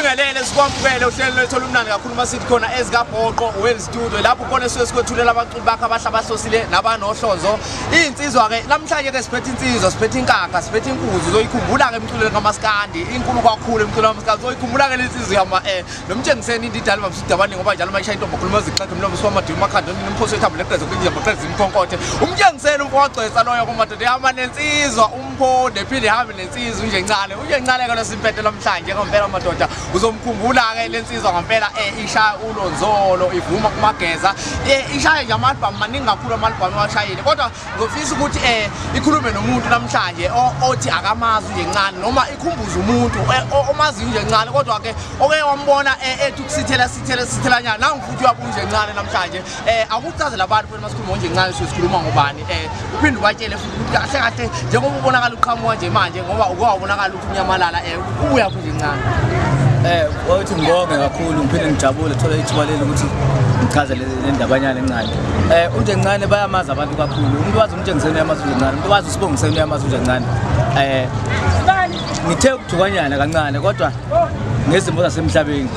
Sikubingelele, sikwamukele uhlelo lwethu olumnandi kakhulu masithi khona ezikaBhoqo Well Studio, lapho khona esuke sikwethulela abaculi bakhe abahle, abahlosile nabanohlonzo. Iy'nsizwa-ke namhlanje ke siphethe insizwa, siphethe inkakha, siphethe inkunzi. Uzoyikhumbula-ke emculweni kamaskandi, inkulu kakhulu emculweni kamaskandi. Uzoyikhumbula-ke le nsizwa yama nomtshengiseni indidala bamsuda abaningi, ngoba njalo mayishaya intombi khuluma zixega umlomo siwamadini umakhanda onini umphoso wethambo leqeza kulinje amaqeza imkhonkothe. Umtshengiseni umfowagcwetsa loyo komadoda ihamba nensizwa umphonde, phinde ihambe nensizwa unjencane. Unjencane ke losimpethe namhlanje ngempela madoda. Uzomkhumbula-ke le nsizwa ngempela, ishaya ulonzolo, ivuma kumageza, ishaye nje ama-albhamu maningi kakhulu, ama-albhamu ewashayile. Kodwa ngizofisa ukuthi ikhulume nomuntu namhlanje othi akamazi unjencane, noma ikhumbuze umuntu omaziyo unjencane, kodwa-ke oke wambona ethi ukusithela sithela sithelanyana. Nangu futhi uyabuya unjencane namhlanje. Akuchazele abantu futhi, masikhuluma ngonjencane suke sikhuluma ngobani? Uphinde ubatshele futhi ukuthi kahle kahle njengoba ubonakala uqhamuka nje manje, ngoba uke wabonakala ukuthi unyamalala, ubuya futhi njencane. Wathi ngibonge kakhulu, ngiphinde ngijabule thola ithuba leli ukuthi ngichaze le ndabanyana encane. Unjencane bayamazi abantu kakhulu. Umuntu wazi umtshengiseni uyamazi unjencane, umuntu wazi usibongiseni uyamazi unjencane. Ngithe ukuthukanyana kancane kodwa ngezimo zasemhlabeni,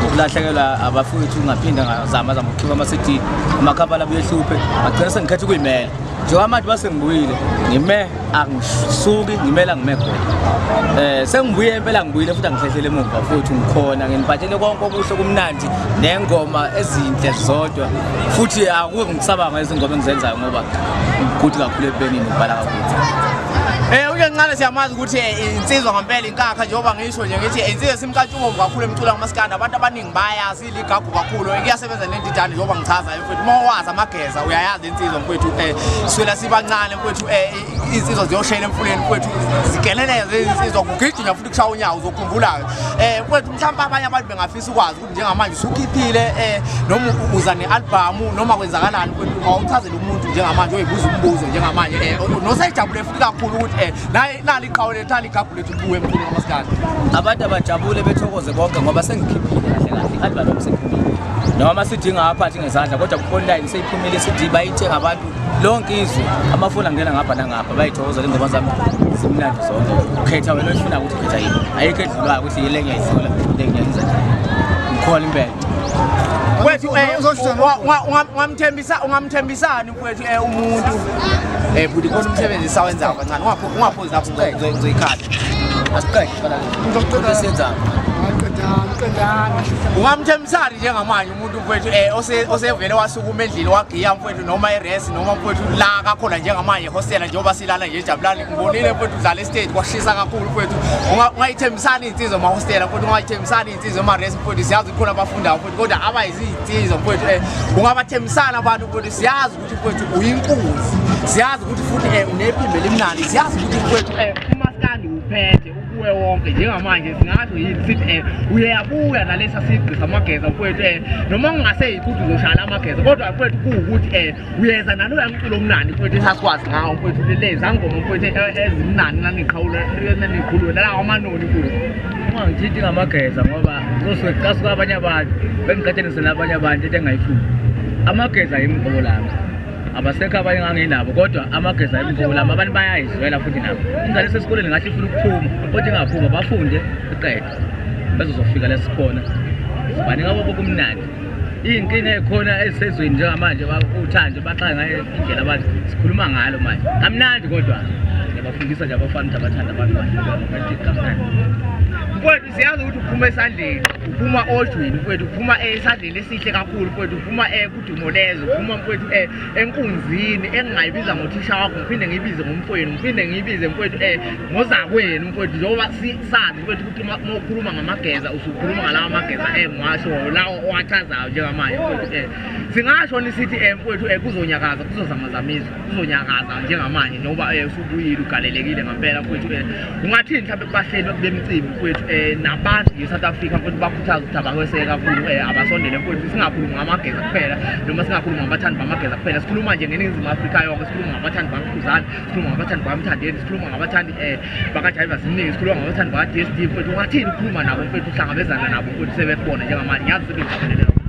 ukulahlekelwa abafowethu, ngaphinda ngazama zama ukukhipha ama-CD, amakhampani abuye ehluphe, ngagcina sengikhetha ukuyimela. Njengoba manje base ngibuyile, ngime angisuki, ngimela ngime khona. Sengibuye impela, ngibuyile futhi, angihlehlele emuva futhi, ngikhona nginiphathele konke okuhle kumnandi nengoma ezinhle zodwa futhi. Akuke ngisabanga izingoma engizenzayo ngoba ngikuthi kakhulu epenini, ngibhala kakhulu. Unjencane siyamazi ukuthi insizwa ngempela, inkakha, njengoba ngisho nje ngithi insizwa simkantshubomvu kakhulu emculo kamaskandi. Abantu abaningi bayazi, iligagu kakhulu, kuyasebenza nendidane njengoba ngichaza mfethu. Uma wazi amageza uyayazi insizwa mfethu. Swela sibancane mfethu, insizwa ziyoshela emfuleni mfethu, zigeleleze insizwa, kugijinywa futhi kushaya unyawo. Uzokhumbula-ke mfethu. Mhlawumpe abanye abantu bengafisa ukwazi ukuthi njengamanje usukhiphile noma uza ne-albhamu noma kwenzakalani mfethu. Awuchazele umuntu njengamanje oyibuza umbuzo njengamanje, nosejabule futhi kakhulu ukuthi naye nali iqhawe lethu, nali igagu lethu kuwe emculweni kamaskandi. Abantu abajabule, bethokoze bonke ngoba sengikhiphile kahle kahle i-album, seyiphumile noma ama-CD ngawaphathi ngezandla, kodwa ku-online seyiphumile i-CD, bayithenga abantu lonke izwe, amafoni angena ngapha nangapha, bayithokozela. Ingoma zami zimnandi zonke, ukhetha wena oyifuna ukuthi ukhetha yini, ayikho edlulayo ukuthi yile ngiyayidlula, le ngiyayenza njani, ngikhona impela. Mfethu, ungamthembisa, ungamthembisani mfethu umuntu futhi khona umsebenzi sawenzayo kancane? Ungaphuzi lapho, ngizoyikhatha. Asiqede into esiyenzayo. Ungamthembisani njengamanje umuntu mfethu osevele wasukuma endlini, wagiya mfethu, noma eresi, noma mfethu la kakhona njengamanje ehostela, njengoba silana nje ejabulani? Ngibonile mfethu udlala estage, kwashisa kakhulu mfethu. Ungayithembisani iy'nsizwa emahostela mfethu? Ungayithembisani iy'nsizwa emaresi mfethu? Siyazi ukuthi khona abafundayo mfethu, kodwa abayizinsizwa mfethu, ungabathembisani abantu mfethu? Siyazi ukuthi mfethu uyinkunzi, siyazi ukuthi futhi unephimbo elimnandi, siyazi ukuthi mfethu umaskandi uphethe ukuwe wonke njengamanje. Singasho yini sithi uyabuya nalesa sigqi samageza mfethu, noma kungaseyikho ukuthi uzoshaya amageza, kodwa mfethu kuwukuthi uyeza naloya mculo omnandi mfethu esasikwazi ngawo mfethu, leza ngoma mfethu ezimnandi naniqhawula naniqhulula nalawo amanoni mfethu? Ungangithinti ngamageza ngoba kuzosuke kucasuka abanye abantu, bengiqhathanise nabanye abantu, into engayifuni. Amageza yimqobo lami, abasekho abanye enganginabo, kodwa amageza yimqobo lami. Abantu bayayizwela futhi nabo. Ingane esesikoleni ngahle ifuna ukuphuma kodwa ingaphuma, bafunde iqede bezozofika lesikhona, sibanika konke okumnandi. Iy'nkinga ey'khona ezisezweni njengamanje, uthando baxaka ngayo indlela abantu sikhuluma ngalo manje kamnandi, kodwa ngiyabafundisa nje abafana ukuthi abathanda abantu bahle kamnandi. Mfowethu, siyazi ukuthi uphuma esandleni, uphuma ojwini mfowethu, uphuma esandleni esihle kakhulu mfowethu, uphuma kudumo lezo, uphuma mfowethu enkunzini engingayibiza ngothisha wakho, ngiphinde ngiyibize ngomfowenu, ngiphinde ngiyibize mfowethu ngozakwenu mfowethu, njengoba sazi mfowethu ukuthi uma ukhuluma ngamageza usukhuluma ngalawa mageza engiwashoyo lawo owachazayo njengamanje mfowethu. Singasho nisithi mfowethu kuzonyakaza, kuzozamazamizwa, kuzonyakaza njengamanje njengoba usubuyile, ugalelekile ngampela mfowethu. Ungathini mhlawumbe kubahleli bemicimbi mfowethu nabantu nje South Africa mfowethu, bakhuthaza ukuthi abakweseke kakhulu, abasondele mfowethu? Singakhulumi ngamageza kuphela noma singakhulumi ngabathandi bamageza kuphela, sikhuluma nje ngeNingizimu Afrika yonke, sikhuluma ngabathandi bakaKhuzani, sikhuluma ngabathandi bakaMthandeni, sikhuluma ngabathandi bakaJaiva Ziningi, sikhuluma ngabathandi baka-DSD mfowethu. Ungathini ukukhuluma nabo mfowethu, uhlangabezana nabo mfowethu sebekubona njengamanje? Ngiyazi sebejabulele lokho.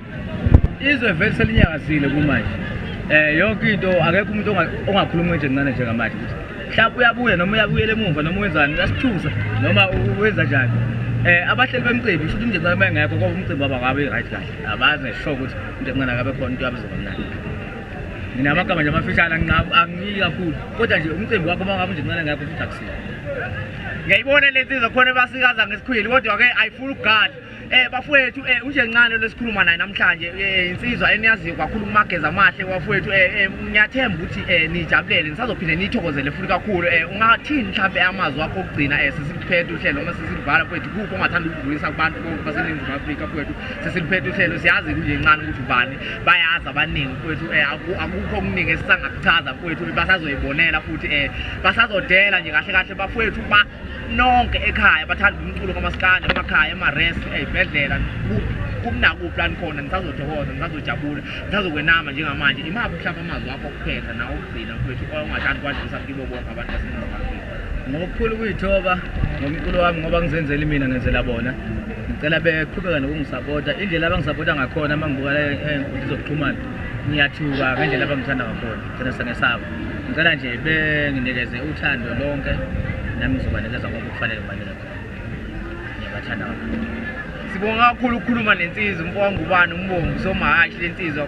Izwe vele selinyakazile kumanje, yonke into, akekho umuntu ongakhuluma nje ncane njengamanje ukuthi mhlawumbe uyabuya noma uyabuyela emuva noma wenzani, uyasithusa noma wenza njani. Abahleli bemcimbi shuthi uMnjencane uma engekho ngoba umcimbi wabo akabe right kahle, abazi ngisho ukuthi uMnjencane akabe khona into yabo izoba mnandi. Nginamagama nje amafishane angiyi kakhulu, kodwa nje umcimbi wakho uma ngabe uMnjencane engekho futhi akusiyo. Ngiyayibona le nsizwa khona basikaza ngesikhwili kodwa-ke ayifuni ukugadla. Bafowethu uNjencane lesikhuluma naye namhlanje insizwa eniyaziyo kakhulu kumageza amahle bafowethu. Ngiyathemba ukuthi nijabulele nisazophinde nithokozele futhi kakhulu. Ungathini mhlambe amazwi akho okugcina sesiliphethe uhlelo noma sesilivala mfowethu, kuphi ongathanda ukudlulisa kubantu bonke baseNingizimu Afrika mfowethu? Sesiliphethe uhlelo, siyazi uNjencane ukuthi ubani, bayazi abaningi mfowethu. Akukho okuningi esisangakuchaza mfowethu, basazoyibonela futhi basazodela nje kahle kahle bafowethu. Nonke ekhaya bathanda umculo kamaskandi, emakhaya, emarest, ey'bhedlela, kunakuphi la nikhona, nisazothokoza, nisazojabula, nisazokwenama njengamanje. Imaphi mhlawumbe amazwi akho okuphetha nawo okugcina mfowethu ongathanda ukwadlulisa kibo bonke abantu baseNingizimu Afrika? Ngokukhulu ukuyithoba ngomculo wami, ngoba ngizenzeli mina, ngenzela bona, ngicela beqhubeka nokungisapota indlela abangisapota ngakhona. Uma ngibuka ey'nkundla zokuxhumana ngiyathuka ngendlela abangithanda ngakhona, ngicela sengesaba. Ngicela nje benginikeze uthando lonke, nami ngizobanikeza ngoba kufanele ngibanike khona. Ngiyabathanda kakhulu. Sibonga kakhulu ukukhuluma nensizwa umfowangubani umbongi somahashi. Lensizwa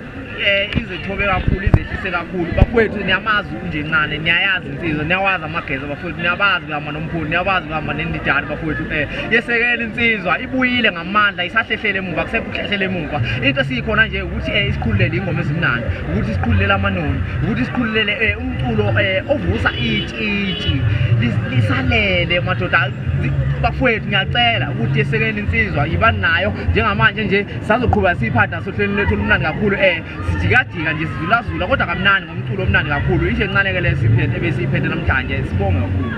izithobe kakhulu, izehlise kakhulu bafowethu. Niyamazi uNjencane, niyayazi insizwa, niyawazi amageza bafowethu, niyabazi behamba nomkhulu, niyabazi behamba nendidane bafowethu. Yesekela insizwa, ibuyile ngamandla, isahlehlele emuva, kusekho ukuhlehlele emuva. Into esiyikhona nje ukuthi isikhululele ingoma ezimnandi, ukuthi isikhululele amanoni, ukuthi isikhululele umculo ovusa itshitshi lisalele madoda. Bafowethu, ngiyacela ukuthi yesekeni insizwa, yibani nayo njengamanje nje. Sazoqhubeka siyiphathe nasohlelweni lethu olumnandi kakhulu. Sijikajika nje, sizulazula kodwa kamnandi ngomculo omnandi kakhulu. Isho encane-ke le ebesiyiphethe namhlanje. Sibonge kakhulu.